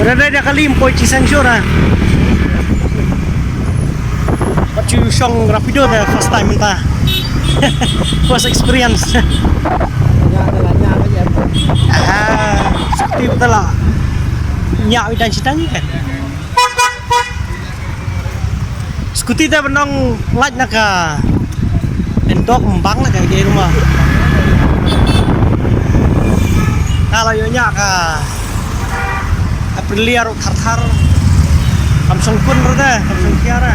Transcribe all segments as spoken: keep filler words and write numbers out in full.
Rede da kali ym poi shisha shuh ra. Pat shu shong rapido da first time mynta. First experience. Ah, scooty mynta la. Nya wi dan sitang kan. Scooty te ban ong lait na ka endok ym bang la ka ïa ruma. Ka la ïoh nya ka Aprilia ruh thar thar. Kam shong kun ruh de, kam shong kia ra.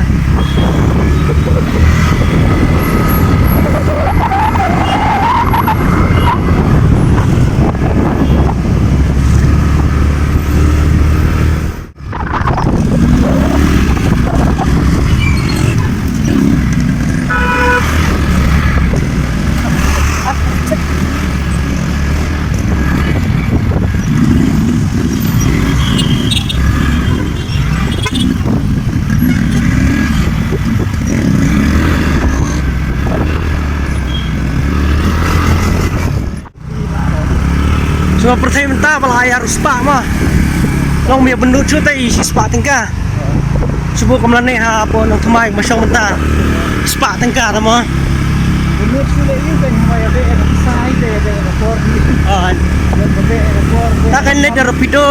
Shuwa pyrthei mynta ba la ai ar spah ma. Long mia bynnud shu tai shi spah tyngka. Shu bu kam lane ha po nong thymmai ma shong mynta. Spah tyngka ta ma. Bynnud shu le yu kan mai be sai be be por ni. Ah. Be be por. Ta kan le da rapido.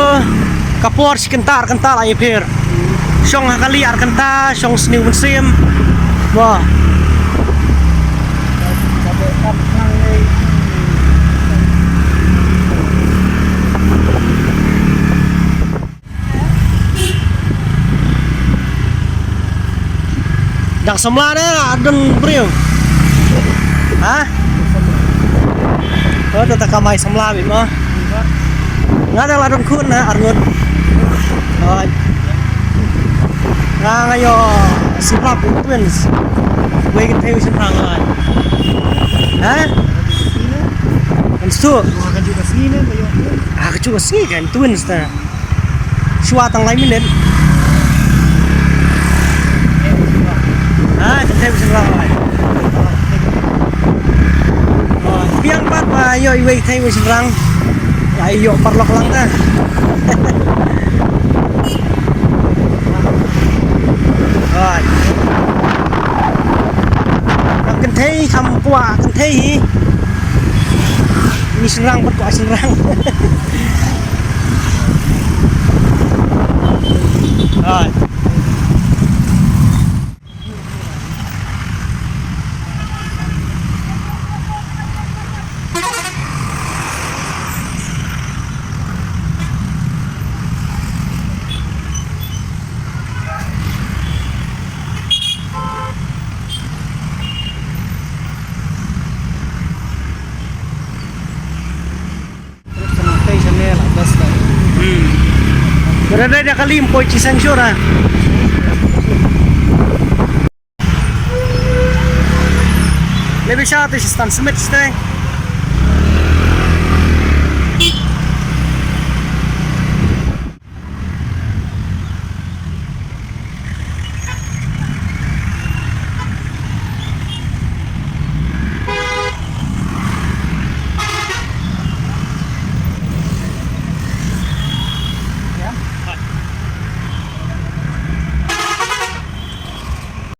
Ka por shi kynta ar kynta la ïa pher. Shong ha kali ar kynta, shong sniew mynsiem. Mo. Dang samla ne, adon briew. Ha? Ko da ta kamai samla bit mo. Nga dang la don khun na arngut. Oi. Nga nga ïoh siplap twins. Wei kynthei wei shynrang oi. Ha? Kan stu. Ah, ka ju ka sngi kan twins ta. Shuwa tang lai minit. Ah, kynthei wei shynrang oi. Oh, biang pat ba ïoh iwei thei wei shynrang. Ai ïoh paralok lang ta. Oi. Kam kynthei, kam kwah kynthei hi. Ni shynrang pat kwah shynrang. Oi. Hmm. Berada dia kali empoi cisang syura. Lebih satu sistan semit stai.